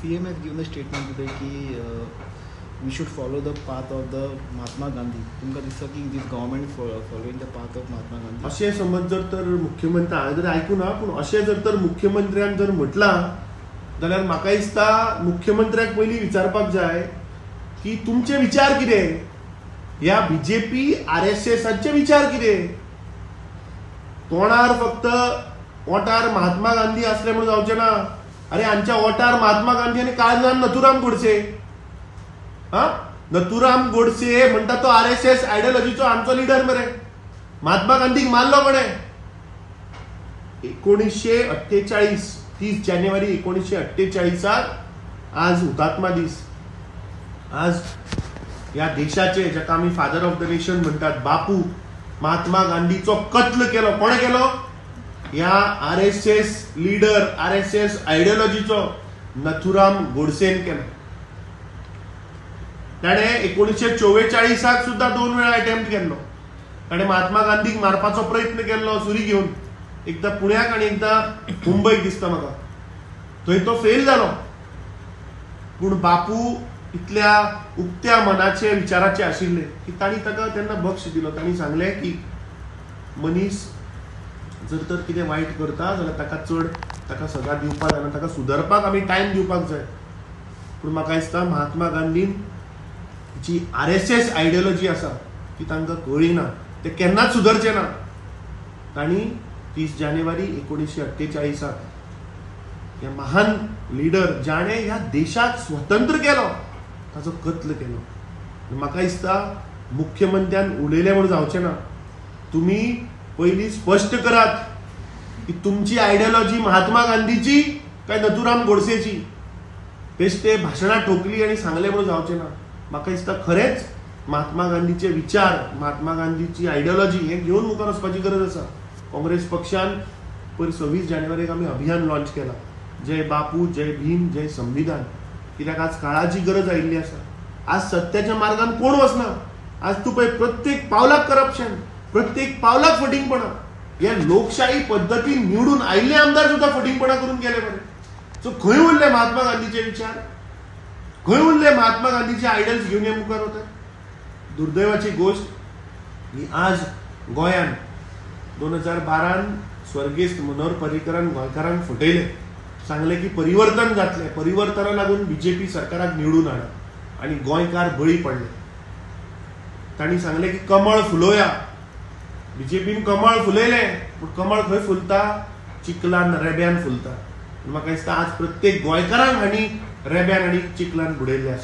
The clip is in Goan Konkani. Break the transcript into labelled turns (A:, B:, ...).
A: CM has given a statement today की we should follow the path of the Mahatma Gandhi. तुमकां दिसता की this government following the path of Mahatma Gandhi?
B: अशें समज जर तर मुख्यमंत्री, हांवें जर आयकूं ना, पूण अशें जर तर मुख्यमंत्र्यान जर म्हटलां जाल्यार म्हाका दिसता मुख्यमंत्र्याक पयलीं विचारपाक जाय की तुमचे विचार कितें, ह्या बीजेपी आरएसएसाचे विचार कितें. तोंडार फक्त ओंठार महात्मा गांधी असले म्हणून जावचें ना. अरे हांच्या ओंठार महात्मा गांधी आनी काळजान नथुराम गोडसे. हा, नथुराम गोडसे म्हणटा तो आरएसएस आयडियोलॉजीचो आमचो लिडर मरे. महात्मा गांधीक मारलो कोणे? 1948, 30 जानेवारी 1948 आज हुतात्मा दीस. आज ह्या देशाचे, जाका आमी फादर ऑफ the nation म्हणटात, बापू महात्मा गांधीचो कत्ल केलो. कोणे केलो? ह्या आरएसएस लिडर, आरएसएस आयडियोलॉजीचो नथुराम गोडसेन केलो. ताणें 1944 सुद्दां 2 वेळा अटेम्प्ट केल्लो. ताणें महात्मा गांधीक मारपाचो प्रयत्न केल्लो सुरी घेवन, एकदां पुण्याक आनी एकदां मुंबयक दिसता म्हाका. थंय तो फेल जालो. पूण बापू इतल्या उक्त्या मनाचे विचाराचे आशिल्ले की तांणी ताका तेन्ना बक्ष दिलो. तांणी सांगलें की मनीस जर तर कितें वायट करता जाल्यार ताका चड ताका सजा दिवपाक जायना, ताका सुदरपाक आमी टायम दिवपाक जाय. पूण म्हाका दिसता महात्मा गांधीन जी आरएसएस आयडियोलॉजी आसा ती तांकां कळ्ळी ना, ते केन्नाच सुदरचे ना. तांणी 30 जानेवारी 1948 ह्या महान लिडर जाणें ह्या देशाक स्वतंत्र केलो ताचो कत्ल केलो. म्हाका दिसता मुख्यमंत्र्यान उलयलें म्हूण जावचें ना. तुमी पयलीं स्पश्ट करात की तुमची आयडियोलॉजी महात्मा गांधीची काय नथुराम गोडसेची. बेश्टे भाशणां ठोकली आनी सांगलें म्हणून जावचें ना. म्हाका दिसता खरेंच महात्मा गांधीचे विचार, महात्मा गांधीची आयडियोलॉजी हें घेवन मुखार वचपाची गरज आसा. काँग्रेस पक्षान पयर 26 जानेवारीक आमी अभियान लॉन्च केलां, जय बापू, जय भीम, जय संविधान. कित्याक आज काळाची गरज आयिल्ली आसा. आज सत्याच्या मार्गान कोण वचना. आज तूं पळय प्रत्येक पावलाक करप्शन, प्रत्येक पावलाक फटींगपणां. हे लोकशाही पद्दतीन निवडून आयिल्ले आमदार सुद्दां फटींगपणां करून गेले मरे. सो खंय उरले महात्मा गांधीचे विचार, खंय उरले महात्मा गांधीचे आयडल्स घेवन हे मुखार वतात. दुर्दैवाची गोश्ट ही आज गोंयान 2012 स्वर्गेस्त मनोहर पर्रीकरान गोंयकारांक फटयले. सांगले की परिवर्तन जातलें, परिवर्तना लागून बीजेपी सरकाराक निवडून हाडा आनी गोंयकार बळी पडले. तांणी सांगलें की कमळ फुलोवया. बीजेपीन कमळ फुलयलें, पूण कमळ खंय फुलता? चिखलान, रेब्यान फुलता. म्हाका दिसता आज प्रत्येक गोंयकारांक हांणी रेब्यान आनी चिखलान बुडयल्लें आसा.